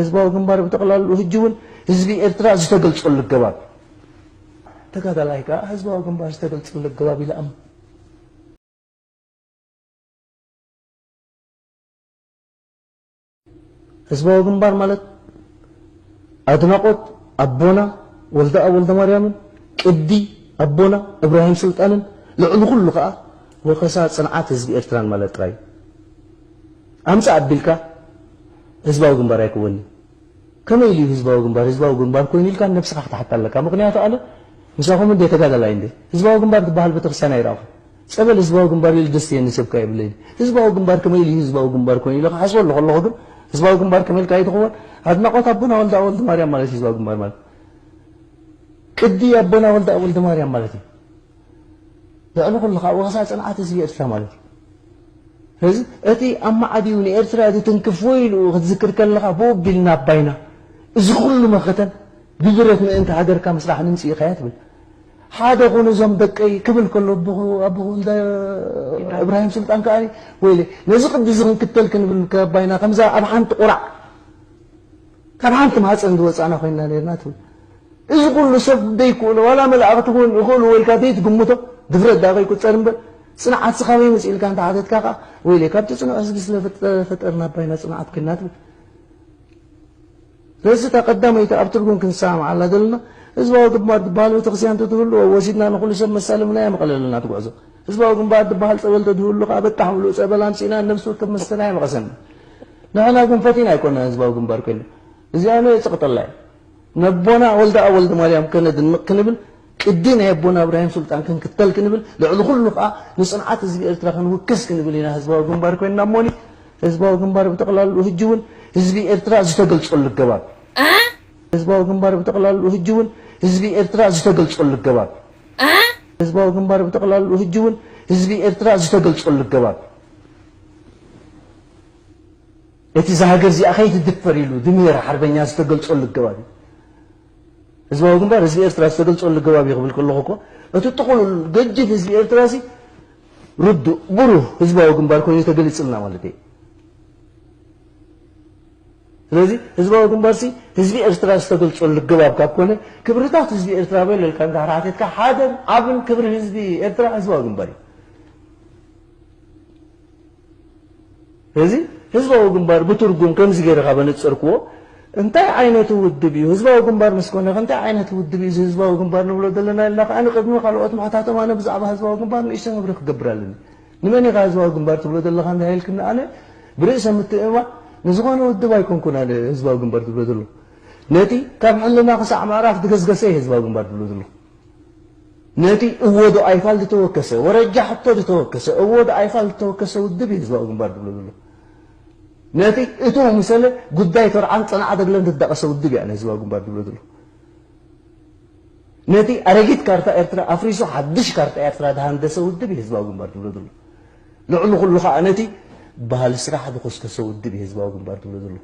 ህዝባዊ ግንባር ብጠቕላሉ ሕጂ እውን ህዝቢ ኤርትራ ዝተገልጸሉ ኣገባብ፣ ተጋዳላይ ከኣ ህዝባዊ ግንባር ዝተገልጸሉ ኣገባብ ኢለ እኣምን። ህዝባዊ ግንባር ማለት ኣድናቖት ኣቦና ወልደኣብ ወልደማርያምን ቅዲ ኣቦና እብራሂም ስልጣንን ልዕሊ ኩሉ ከኣ ወኸሳ ጽንዓት ህዝቢ ኤርትራን ማለት ጥራይ እዩ። ኣምጽእ ኣቢልካ ህዝባዊ ግንባር ኣይክወንን እዩ። ከመይ ኢሉ እዩ ህዝባዊ ግንባር ህዝባዊ ግንባር ኮይኑ ኢልካ ንነብስኻ ክትሓታ ኣለካ። ምኽንያቱ ኣነ ምሳኹም እንደ ተጋዳላይ እንደ ህዝባዊ ግንባር ዝበሃል ቤተክርስትያን ኣይረኣኹን። ጸበል ህዝባዊ ግንባር ኢሉ ደስ ይብለኒ ሰብካ የብለይን። ህዝባዊ ግንባር ከመይ ኢሉ ህዝባዊ ግንባር ኮይኑ ኢለ ክሓስበሉ ከለኹ ግን ህዝባዊ ግንባር ከመይ ኢልካ ኣይትኸውን። ኣድናቖት ኣቦና ወልደ ወልደ ማርያም ማለት ህዝባዊ ግንባር ማለት ቅዲ ኣቦና ወልደ ወልደ ማርያም ማለት እዩ። ልዕሊ ኩሉ ከዓ ወኸሳ ጽንዓት ህዝቢ ኤርትራ ማለት እዩ። ስለዚ እቲ ኣማዓድዩ ንኤርትራ ዝትንክፍ ወይሉ ክትዝክር ከለኻ ብኡ ኣቢልና ኣባይና እዚ ኩሉ መኸተን ብብረት ምእንቲ ሃገርካ ምስራሕ ንምጽእ ኢኻያ ትብል። ሓደ ኩኑ እዞም ደቀይ ክብል ከሎ ኣቦኹ ኣቦኹ እንዳ እብራሂም ሱልጣን ከኣ ወይለ ነዚ ቅዲ እዚ ክንክተል ክንብል ከኣባይና ከምዛ ኣብ ሓንቲ ቁራዕ ካብ ሓንቲ ማህፀን ዝወፃና ኮይንና ነርና ትብል። እዚ ኩሉ ሰብ ደይክእሎ ዋላ መላእኽቲ እውን ይኽእሉ ወልካ ዘይትግምቶ ድፍረት ዳ ከይቁፀር እምበር ፅንዓት ስኻበይ መፅእ ኢልካ እንተሓተትካ ከዓ ወይለ ካብቲ ፅኑዕ ህዝቢ ስለፈጠርና ኣባይና ፅንዓት ኮይንና ትብል። ስለዚ እታ ቀዳመይቲ ኣብ ትርጉም ክንሰማምዓላ ዘለና ህዝባዊ ግንባር ዝበሃል ቤተክርስትያን ተትህልዎ ወሲድና ንኹሉ ሰብ መሳለምና የመቐለልና ትጉዕዞ። ህዝባዊ ግንባር ዝበሃል ፀበል ተትህሉ ከዓ በጣሕ ምሉእ ፀበል ኣምፂእና ነብሲ ወከፍ መስተና የመቐሰና። ንሕና ግን ፈቲና ኣይኮና ህዝባዊ ግንባር ኮይና እዚኣ ነየፅቕጠላ እያ። ነቦና ወልደ ኣብ ወልደ ማርያም ከነድንቕ ክንብል ቅዲ ናይ ኣቦና እብራሂም ሱልጣን ክንክተል ክንብል ልዕሊ ኩሉ ከዓ ንፅንዓት ህዝቢ ኤርትራ ክንውክስ ክንብል ኢና ህዝባዊ ግንባር ኮይንና እሞኒ ህዝባዊ ግንባር ብጠቕላሉ ህጂ እውን ህዝቢ ኤርትራ ዝተገልጸሉ ኣገባብ ህዝባዊ ግንባር ብጠቕላሉ ህጂ እውን ህዝቢ ኤርትራ ዝተገልጸሉ ኣገባብ ህዝባዊ ግንባር ብጠቕላሉ ህጂ እውን ህዝቢ ኤርትራ ዝተገልጸሉ ኣገባብ እቲ እዛ ሃገር እዚኣ ከይትድፈር ኢሉ ድምር ሓርበኛ ዝተገልጸሉ ኣገባብ እዩ። ህዝባዊ ግንባር ህዝቢ ኤርትራ ዝተገልጸሉ ኣገባብ እዩ ክብል ከለኹ እኮ እቲ ጥቕሉል ገጅፍ ህዝቢ ኤርትራ ሲ ርዱእ ብሩህ ህዝባዊ ግንባር ኮይኑ ተገሊጽልና ማለት እዩ። ስለዚ ህዝባዊ ግንባር ሲ ህዝቢ ኤርትራ ዝተገልጸሉ ኣገባብ ካብ ኮነ ክብርታት ህዝቢ ኤርትራ በል ኢልካ እንድሕር ሓቲትካ ሓደን ዓብን ክብሪ ህዝቢ ኤርትራ ህዝባዊ ግንባር እዩ። እዚ ህዝባዊ ግንባር ብትርጉም ከምዚ ገይረ ካብ ኣነጸርክዎ እንታይ ዓይነት ውድብ እዩ ህዝባዊ ግንባር ምስ ኮነ እንታይ ዓይነት ውድብ እዩ እዚ ህዝባዊ ግንባር ንብሎ ዘለና ኢልና ከዓ ንቅድሚ ካልኦት ምሕታቶም ኣነ ብዛዕባ ህዝባዊ ግንባር ንእሽተይ መብርሂ ክገብር ኣለኒ። ንመን ኢኻ ህዝባዊ ግንባር ትብሎ ዘለኻ እንድሕር ኢልክኒ ኣነ ብርእሰ ምትእምማን ንዝኾነ ውድብ ኣይኮንኩን ኣነ ህዝባዊ ግንባር ዝብሎ ዘለኹ። ነቲ ካብ ሕልና ክሳዕ ምዕራፍ ዝገስገሰ እዩ ህዝባዊ ግንባር ዝብሎ ዘለኹ። ነቲ እወ ዶ ኣይፋል ዝተወከሰ፣ ወረጃ ሕቶ ዝተወከሰ፣ እወ ዶ ኣይፋል ዝተወከሰ ውድብ እዩ ህዝባዊ ግንባር ዝብሎ ዘሎ። ነቲ እቶ ምሰለ ጉዳይ ተርዓን ጸናዕ ደግለን ዝዳቐሰ ውድብ እያ ንህዝባዊ ግንባር ዝብሎ ዘሎ። ነቲ ኣረጊት ካርታ ኤርትራ ኣፍሪሱ ሓድሽ ካርታ ኤርትራ ዝሃንደሰ ውድብ እዩ ህዝባዊ ግንባር ዝብሎ ዘሎ። ልዕሊ ኩሉ ከዓ ነቲ ባህሊ ስራሕ ዝኸስከሰ ውድብ እዩ ህዝባዊ ግንባር ዝብሎ ዘሎ።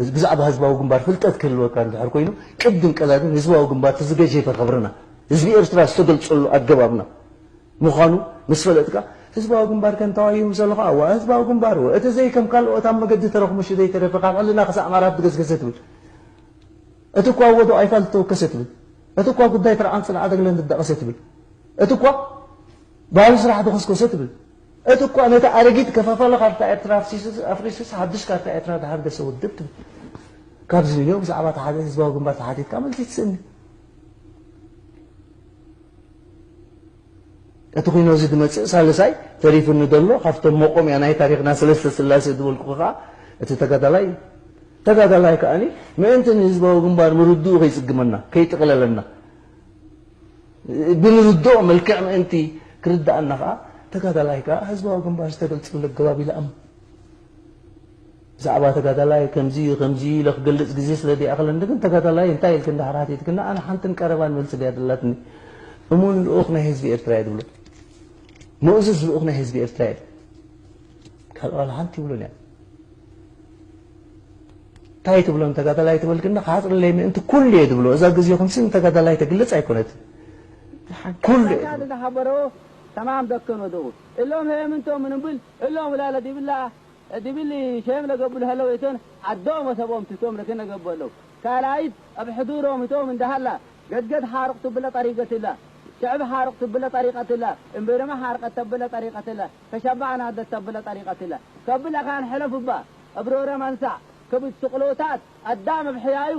እዚ ብዛዕባ ህዝባዊ ግንባር ፍልጠት ክህልወካ እንድሕር ኮይኑ ቅድም ቀዳድም ህዝባዊ ግንባር እቲ ዝገጀፈ ክብርና ህዝቢ ኤርትራ ዝተገልጸሉ ኣገባብና ምዃኑ ምስ ፈለጥካ ህዝባዊ ግንባር ከንታዋዩ ምስ ዘለኹ ኣዋ ህዝባዊ ግንባር እወ እቲ ዘይከም ካልኦት ኣብ መገዲ ተረኽሙሹ ዘይተረፈ ካብ ሕልና ክሳዕ ማራት ዝገዝገዘ ትብል እቲ እኳ ወዶ ኣይፋል ዝተወከሰ ትብል እቲ እኳ ጉዳይ ተርዓን ጽንዓ ደግለን ዝዳቐሰ ትብል እቲ እኳ ባህሊ ስራሕ ተኾስኮሰ ትብል እቲ እኳ ነቲ ኣረጊት ከፋፋሊ ካርታ ኤርትራ ኣፍሲሱስ ኣፍሪሱስ ሓድሽ ካርታ ኤርትራ ዝሃንደሰ ውድብ ትብል። ካብዚ ንዮ ብዛዕባ እቲ ሓደ ህዝባዊ ግንባር ተሓቲትካ መልሲ ትስእኒ። እቲ ኩኖ እዚ ዝመጽእ ሳልሳይ ተሪፉኒ ዘሎ ካብቶም መቆምያ ናይ ታሪኽና ሰለስተ ስላሴ ዝበልኩ ከዓ እቲ ተጋዳላይ እዩ። ተጋዳላይ ከኣኒ ምእንቲ ንህዝባዊ ግንባር ምርድኡ ከይጽግመና ከይጥቕለለና ብንርድኦ መልክዕ ምእንቲ ክርድኣና ከዓ ተጋዳላይ ከዓ ህዝባዊ ግንባር ዝተገልጸሉ ኣገባብ ኢለ እኣምን። ብዛዕባ ተጋዳላይ ከምዚ ከምዚ ኢለ ክገልጽ ግዜ ስለ ዘይኣኽለኒ ግን ተጋዳላይ እንታይ ኢልክ እንድሕር ሓቲትክኒ ኣነ ሓንትን ቀረባን መልሲ ድያ ደላትኒ። እሙን ልኡኽ ናይ ህዝቢ ኤርትራ እየ ዝብሎ። ምእዙዝ ልኡኽ ናይ ህዝቢ ኤርትራ እየ። ካልእ ዋላ ሓንቲ ይብሎን እያ። እንታይ ትብሎ ንተጋዳላይ ትበልክኒ ክሓፅረለይ ምእንቲ ኩሉ እየ ዝብሎ እዛ ግዜኹም ሲ ንተጋዳላይ ተግልፅ ኣይኮነትን ኩሉ እየ ዝብሎ። ዝሓበሮ ተማም ደከኖ ዶ እሎም ሄምንቶ ምንብል እሎም ውላለ ዲብላ እድብሊ ሸም ለገብሉ ሀለው እቶን ዓዶም ወሰቦም ትቶም ለክነ ገበለው። ካልኣይት ኣብ ሕዱሮም እቶም እንዳሃላ ገድገድ ሓርቕ ትብለ ጠሪቀትላ፣ ሽዕብ ሓርቕ ትብለ ጠሪቀትላ፣ እምብርመ ሓርቀት ተብለ ጠሪቀትላ፣ ከሸባዕ ናደት ተብለ ጠሪቀትላ። ከብለ ካን ሕለፍ እባ እብሮረ መንሳዕ ከብት ስቕሎታት ኣዳም ኣብ ሕያዩ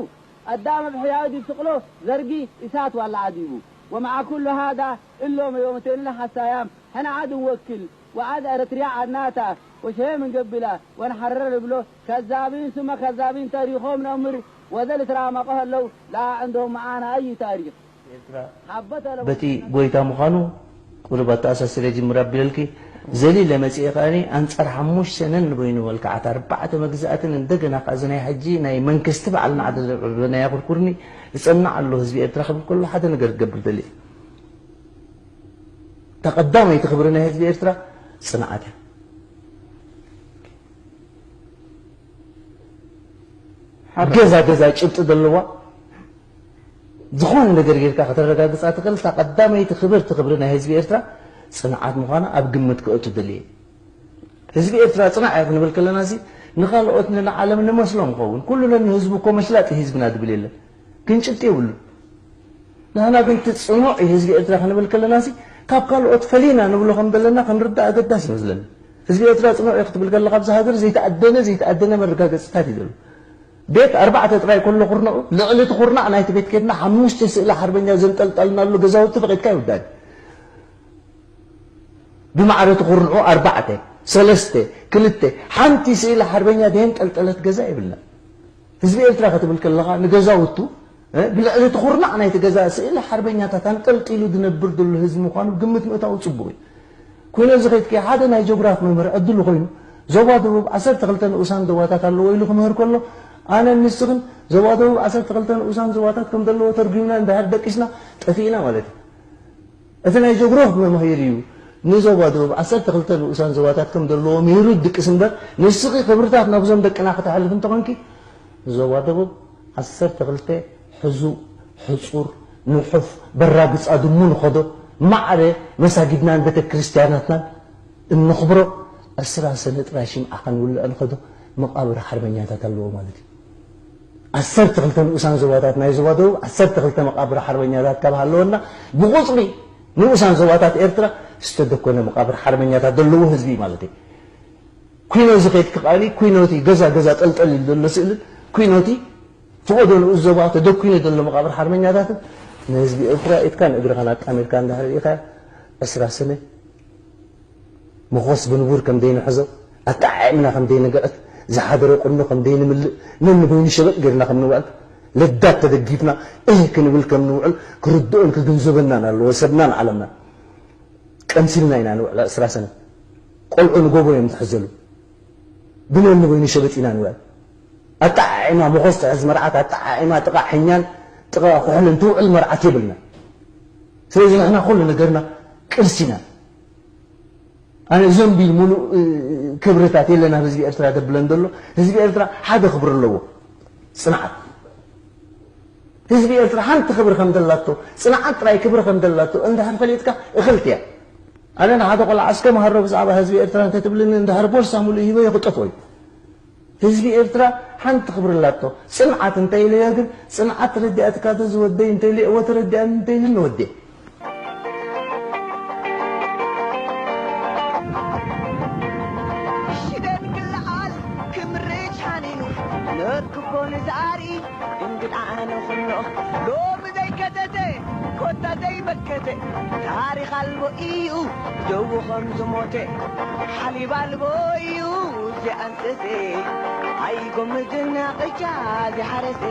ኣዳም ኣብ ሕያዩ ዲብ ስቕሎ ዘርጊ እሳት ዋላ ዓዲቡ። ወመዓ ኩሉ ሃዳ እሎም ዮም እተንለ ሓሳያም ሕነ ዓድ እንወክል ወዓድ ኤረትርያ ዓድናታ ወሸም እንገብላ ወንሓረር እብሎ ከዛቢን ስመ ከዛቢን ተሪኾም ነምር ወዘ ልትራመቐ ሀለው ለኣ ዕንደሆም መዓና ኣይ ታሪኽ ሓበተ ለ በቲ ጎይታ ምዃኑ ቁሩብ ኣተኣሳሲረ ጅምር ኣቢለልኪ ዘሊለ መጺኤ ከኣኒ ኣንጻር ሓሙሽተ ነንበይኑ መልክዓት ኣርባዕተ መግዛእትን እንደገና ከኣ እዚ ናይ ሕጂ ናይ መንግስቲ በዓልና ዓዲ ዘዕበናያ ኩርኩርኒ ዝጸንዕ ኣሎ ህዝቢ ኤርትራ ክብል ከሎ ሓደ ነገር ክገብር ደልየ። እታ ቀዳመይቲ ክብሪ ናይ ህዝቢ ኤርትራ ጽንዓት እያ። ገዛ ገዛ ጭብጢ ዘለዋ ዝኾነ ነገር ጌርካ ከተረጋግጻ ትኽእል። እታ ቀዳመይቲ ክብርቲ ክብሪ ናይ ህዝቢ ኤርትራ ጽንዓት ምዃና ኣብ ግምት ክእቱ ደልየ። ህዝቢ ኤርትራ ጽናዕ እየ ክንብል ከለና ሲ ንኻልኦት ንዓለም ንመስሎም ንኸውን። ኩሉ ነንህዝቡ እኮ መሽላጢ ህዝብና ድብል የለን። ግን ጭብጢ የብሉን። ንሕና ግን እቲ ጽኑዕ እዩ ህዝቢ ኤርትራ ክንብል ከለና ሲ ካብ ካልኦት ፈሊና ንብሎ ከም ዘለና ክንርዳእ ኣገዳሲ ይመስለኒ። ህዝቢ ኤርትራ ጽኑዕ እዩ ክትብል ከለኻ ኣብዚ ሃገር ዘይተኣደነ ዘይተኣደነ መረጋገጽታት እዩ ዘሎ። ቤት ኣርባዕተ ጥራይ ከሎ ኩርናዑ ልዕሊ እቲ ኩርናዕ ናይቲ ቤት ኬድና ሓሙሽተ ስእሊ ሓርበኛ ዘንጠልጠልናሉ ገዛውቲ ፈቒድካ ይውዳእ። ብማዕረ እቲ ኩርንዑ ኣርባዕተ፣ ሰለስተ፣ ክልተ፣ ሓንቲ ስእሊ ሓርበኛ ደየንጠልጠለት ገዛ የብልና። ህዝቢ ኤርትራ ክትብል ከለኻ ንገዛውቱ እ፣ ብልዕሊ እቲ ኩርናዕ ናይቲ ገዛ ስእሊ ሓርበኛታት ኣንጠልጢሉ ዝነብር ዘሎ ህዝቢ ምዃኑ ግምት ምእታው ጽቡቕ እዩ። ኮይኑ እዚ ከይትከ ሓደ ናይ ጂኦግራፍ መምህር ዕድሉ ኮይኑ ዞባ ደቡብ ዓሰርተ ክልተ ንኡሳን ዞባታት ኣለዎ ኢሉ ክምህር ከሎ ኣነ ንስኽን ዞባ ደቡብ ዓሰርተ ክልተ ንኡሳን ዞባታት ከም ዘለዎ ተርጉምና እንድሕር ደቂስና ጠፊእና ማለት እዩ። እቲ ናይ ጀግሮፍ መምህር እዩ። ንዞባ ደቡብ ዓሰርተ ክልተ ንኡሳን ዞባታት ከም ዘለዎ ምሂሩ ድቅስ እምበር፣ ንስኺ ክብርታት ናብዞም ደቅና ክተሕልፍ እንተኾንኪ፣ ንዞባ ደቡብ ዓሰርተ ክልተ ሕዙእ፣ ሕጹር፣ ንሑፍ፣ በራግጽ ኣድሙ ንኸዶ፣ ማዕረ መሳጊድናን ቤተ ክርስቲያናትናን እነኽብሮ፣ ዕስራ ሰነ ጥራይ ሽምዓ ከንውልዕ ንኸዶ፣ መቓብር ሓርበኛታት ኣለዎ ማለት እዩ። ዓሰርተ ክልተ ንኡሳን ዞባታት ናይ ዞባ ደቡብ፣ ዓሰርተ ክልተ መቓብር ሓርበኛታት ካብ ሃለወና፣ ብቑጽሪ ንኡሳን ዞባታት ኤርትራ ዝተደኮነ መቓብር ሓርበኛታት ዘለዎ ህዝቢ እዩ ማለት እዩ። ኩኖ ዝኸይድ ክቓኒ፣ ኩኖቲ ገዛ ገዛ ጠልጠል ኢሉ ዘሎ ስእልን፣ ኩኖቲ ፍቐዶ ንኡስ ዞባ ተደኩነ ዘሎ መቓብር ሓርበኛታትን ንህዝቢ ኤርትራ ኢድካን እግርኻን ኣጣሚርካ እንድሕር ርኢኻዮ፣ ዕስራ ሰነ መኾስ ብንቡር ከም ዘይንሕዞ፣ ኣጠዓዒምና ከም ዘይንግዕት፣ ዝሓደረ ቁኖ ከም ዘይንምልእ፣ ነንበይኑ ሸበጥ ጌርና ከም ንውዕል፣ ለዳት ተደጊፍና እህ ክንብል ከም ንውዕል ክርድኦን ክግንዘበናን ኣለዎ፣ ሰብናን ዓለምናን። ቀንሲልና ኢና ንውዕል ዕስራ ሰነ። ቆልዑ ንጎቦ እዮም ዝሕዘሉ። ብነንበይኑ ሸበጥ ኢና ንውዕል። ኣጠዓዒማ መኾስ ትሕዝ መርዓት፣ ኣጠዓዒማ ጥቓ ሕኛን ጥቓ ኩሕልን ትውዕል መርዓት የብልና። ስለዚ ንሕና ኩሉ ነገርና ቅርሲና። ኣነ ዘንቢል ሙሉእ፣ እ፣ ክብርታት የለን ኣብ ህዝቢ ኤርትራ ደብለን ዘሎ። ህዝቢ ኤርትራ ሓደ ክብሪ ኣለዎ። ጽንዓት። ህዝቢ ኤርትራ ሓንቲ ክብሪ ከም ደላቶ፣ ጽንዓት ጥራይ ክብሪ ከም ደላቶ እንድሕር ፈሊጥካ እኽልቲ እያ። ኣነ ንሓደ ቆልዓ እስከ መሃሮ ብዛዕባ ህዝቢ ኤርትራ እንተትብልኒ እንድሕር ቦርሳ ሙሉእ ሂበዮ ክጠፍኦ እዩ። ህዝቢ ኤርትራ ሓንቲ ክብሪ ኣላቶ። ጽንዓት እንተ ኢለዮ ግን፣ ጽንዓት ተረዲኣትካ ዶ ዝወደይ እንተ ኢለ፣ እወ ተረዲኣኒ እንተ ኢሉኒ ወዴ። ሽደን ክለዓል ክምርጭ ሓኒኑ፣ ነርክቦ ንዛሪ ድንግል ኣነ ኩሎ ሎሚ ዘይከተተ፣ ኮታ ዘይመከተ፣ ታሪኽ ኣልቦ እዩ ደው ከም ዝሞተ፣ ሓሊብ ኣልቦ እዩ ዝኣንሰሰ፣ ኣይጎምጅን ቅጫ ዝሓረሰ።